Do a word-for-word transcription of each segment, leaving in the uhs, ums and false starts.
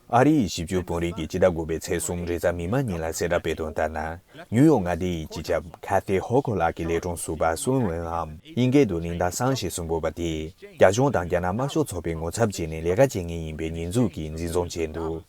ཨ་རི་ཡི་ཞིབ་འཇུག་དཔོན་རིགས་ཀྱིས་སྤྱི་ཟླ་དགུ་པའི་ཚེས་གསུམ་རེས་གཟའ་མིག་དམར་ཉིན་ལ་གསལ་བསྒྲགས་སྤེལ་དོན་ལྟར་ན། ནིའུ་ཡོག་མངའ་སྡེ་ཡི་སྤྱི་ཁྱབ་ཁ་ཐེ་ཧོ་ཁོ་ལགས་ཀྱི་ལས་དྲུང་ཟུར་པ་སུན་ཝེན་ཨམ་དབྱིན་སྐད་དུ་ལིན་ཏཱ་སང་ཞེས་གསུངས་འབོད་པ་དེས། རྒྱ་གཞུང་དང་རྒྱ་ནག་དམར་ཤོག་ཚོགས་པའི་ངོ་ཚབ་བྱས་ནས་ལས་ཀ་བྱེད་མཁན་ཡིན་པའི་ཉེས་འཛུགས་ཀྱིས་འཛིན་བཟུང་བྱས་འདུག་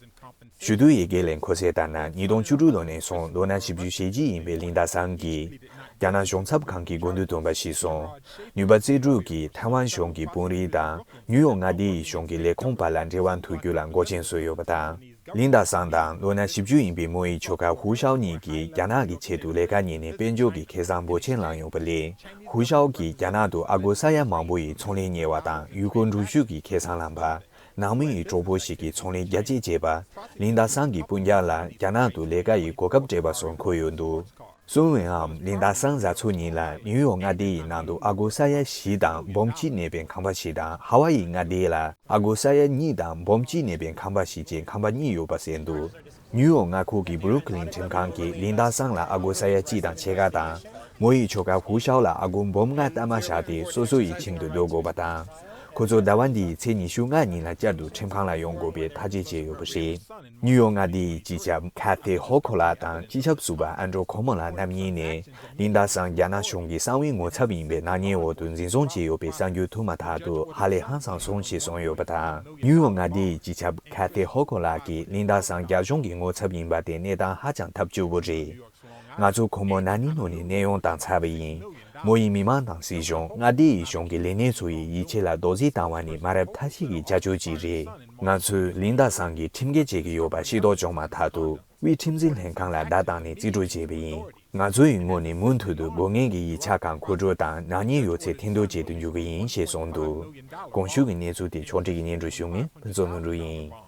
ཞུ་གཏུག་ཡི་གེ་ལས་མཁོ་གསལ་ལྟར་ན། ཉིས་སྟོང་བཅུ་དྲུག་ལོ་ནས་བཟུང་ལོ་ན་བཞི་བཅུ་ཞེ་གཅིག་ཡིན་པའི་ལིན་ཏཱ་སང་གིས། རྒྱ་ནག་གཞུང་ཚབ་ཁང་གི་འགོ་འདུག་བཏོན་པ་ཞིག་སོང་། ནུས་པ་རྩལ་སྤྲུགས་ཀྱིས་ཐའེ་ཝན་གཞུང་གི་དཔོན་རིགས་དང་ནིའུ་ཡོག་མངའ་སྡེ་ཡི་གཞུང་གི་ལས་ཁུངས་བར་ལ་འབྲེལ་བ་འཐུ་རྒྱུ་ལ་འགོག་རྐྱེན་བཟོས་ཡོད་པ་དང་། ལིན་ཏཱ་སང་དང་ལོ་ན་བཞི་བཅུ་ཡིན་པའི་མོ་ཡི་ཁྱོ་ག་ཧུའུ་ཤའོ་གཉིས་ཀྱིས་རྒྱ་ནག་གི་ཆེད་དུ་ལས་ཀ་གཉེར་ནས་དཔལ་འབྱོར་གྱི་ཁེ་བཟང་འབོར་ཆེན་བླངས་ཡོད་པ་ལས། ཧུའུ་ཤའོ་གིས་རྒྱ་ནག་ཏུ་ཨ་སྒོར་ས་ཡ་མང་པོ་ཡི་ཚོང་ལས་གཉེར་བ་དང་ཡུལ་སྐོར་འགྲུལ་བཞུད་ཀྱི་ཁེ་བཟང་བླངས་པ། ནང་མི་ཡི་གྲོགས་པོ་ཞིག་གིས་ཚོང་ལས་རྒྱ་སྐྱེད་བྱས་པ། ལིན་ཏཱ་སང་གི་སྤུན་ཀྱག་ལ་རྒྱ་ནག་ཏུ་ལས་ཀ་ཡི་གོ་སྐབས་སྤྲད་པ་སོགས་འཁོད་ཡོད་འདུག་སུན་ཝེན་ཨམ་ལིན་ཏཱ་སང་གཟའ་འཁོར་ཉིན་ལ་ནིའུ་ཡོག་མངའ་སྡེ་ཡི་ནང་དུ་ཨ་སྒོར་ས་ཡ་བཞི་དང་འབུམ་གཅིག་གནས་པའི་ཁང་པ་ཞིག་དང་། ཧ་ཝ་ཡི་མངའ་སྡེ་ལ་ཨ་སྒོར་ས་ཡ་གཉིས་དང་འབུམ་གཅིག་གནས་པའི་ཁང་པ་ཞིག་བཅས་ཁང་པ་གཉིས་ཡོད་པ་གསལ་འདུག་ནིའུ་ཡོག་མངའ་ཁུལ་གྱི་བུ་རུ་ཁི་ལིན་ཁྲིམས་ཁང་གིས་ལིན་ཏཱ་སང་ལ་ཨ་སྒོར་ས་ཡ་གཅིག་དང་ཕྱེད་ཀ་དང་། མོ་ཡི་ཁྱོ་ག་ཧུའུ་ཤའོ་ལ་ཨ་སྒོར་འབུམ་ལྔ་གཏའ་མ་བཞག་སྟེ་སོ་སོ་ཡི་ཁྱིམ་དུ་སྡོད་དགོས་པ་དང་། ཁོ་ཚོ་ཟླ་བ་འདིའི་ཚེས་ཉི་ཤུ་ལྔ་ཉིན་ལ་བསྐྱར་དུ་ཁྲིམས་ཁང་ལ་ཡོང་དགོས་པའི་ཐག་གཅོད་བྱས་ཡོད་པ་རེད། ནིའུ་ཡོག་མངའ་སྡེ་ཡི་སྤྱི་ཁྱབ་ཁ་ཐེ་ཧོ་ཁོ་ལགས་དང་སྤྱི་ཁྱབ་ཟུར་པ་ཨན་ཌྲོ་ཁོ་མོ་ལགས་རྣམ་གཉིས་ནས། ལིན་ཏཱ་སང་རྒྱ་ནག་གཞུང་གི་གསང་བའི་ངོ་ཚབ་ཡིན་པའི་ནག་ཉེས་འོག་ཏུ་འཛིན་བཟུང་བྱས་ཡོད་པའི་གསར་འགྱུར་ཐོན་མ་ཐག་ཏུ་ཧ་ལས་ཧང་སངས་སོང་ཞེས་གསུངས་ཡོད་པ་དང་། ནིའུ་ཡོག་མངའ་སྡེ་ཡི་སྤྱི་ཁྱབ་ཁ་ཐེ་ཧོ་ཁོ་ལགས་ཀྱིས་ལིན་ཏཱ་སང་རྒྱ་གཞུང་གི་ངོ་ཚབ་ཡིན་པ་དེ་གནས་སྟངས་ཧ་ཅང་ཐབས་སྐྱོ་པོ་རེད། ང་ཚོ་ཁོ་མོ་ན་ནིང་ལོ་ནས་གནས་དབྱུང་བཏང་ཚར་བ་ཡིན། མོ་ཡི་མི་མང་དང་སྲིད་གཞུང་། མངའ་སྡེ་ཡི་གཞུང་གི་ལས་སྣེ་ཚོ་ཡི་ཡིད་ཆེས་ལ་རྡོག་རྫིས་བཏང་བ་ནི་མ་རབས་ཐ་ཤལ་གྱི་བྱ་སྤྱོད་ཅིག་རེད། ང་ཚོས་ལིན་ཏཱ་སང་གིས་ཁྲིམས་འགལ་བྱེད་ཀྱི་ཡོད་པ་ཤེས་རྟོགས་བྱུང་མ་ཐག་ཏུ། དབུས་ཁྲིམས་འཛིན་ལྷན་ཁང་ལ་བརྡ་བཏང་ནས་རྩིས་སྤྲོད་བྱས་པ་ཡིན། ང་ཚོ་ཡི་ངོས་ནས་མུ་མཐུད་དུ་དགོས་ངེས་ཀྱི་ཡིག་ཆ་ཁག་མཁོ་སྤྲོད་དང་ནག་ཉེས་ཡོད་ཚད་འཐེན་ཐུག་བྱེད་དུ་འཇུག་གི་ཡིན་ཞེས་གསུངས་འདུག་གོང་ཞུས་ཀྱི་གནས་ཚུལ་དེ་ཕྱོགས་སྒྲིག་གིས་སྙན་སྒྲོན་ཞུ་མཁན་ཕུན་ཚོགས་ནོར་བུ་ཡིན།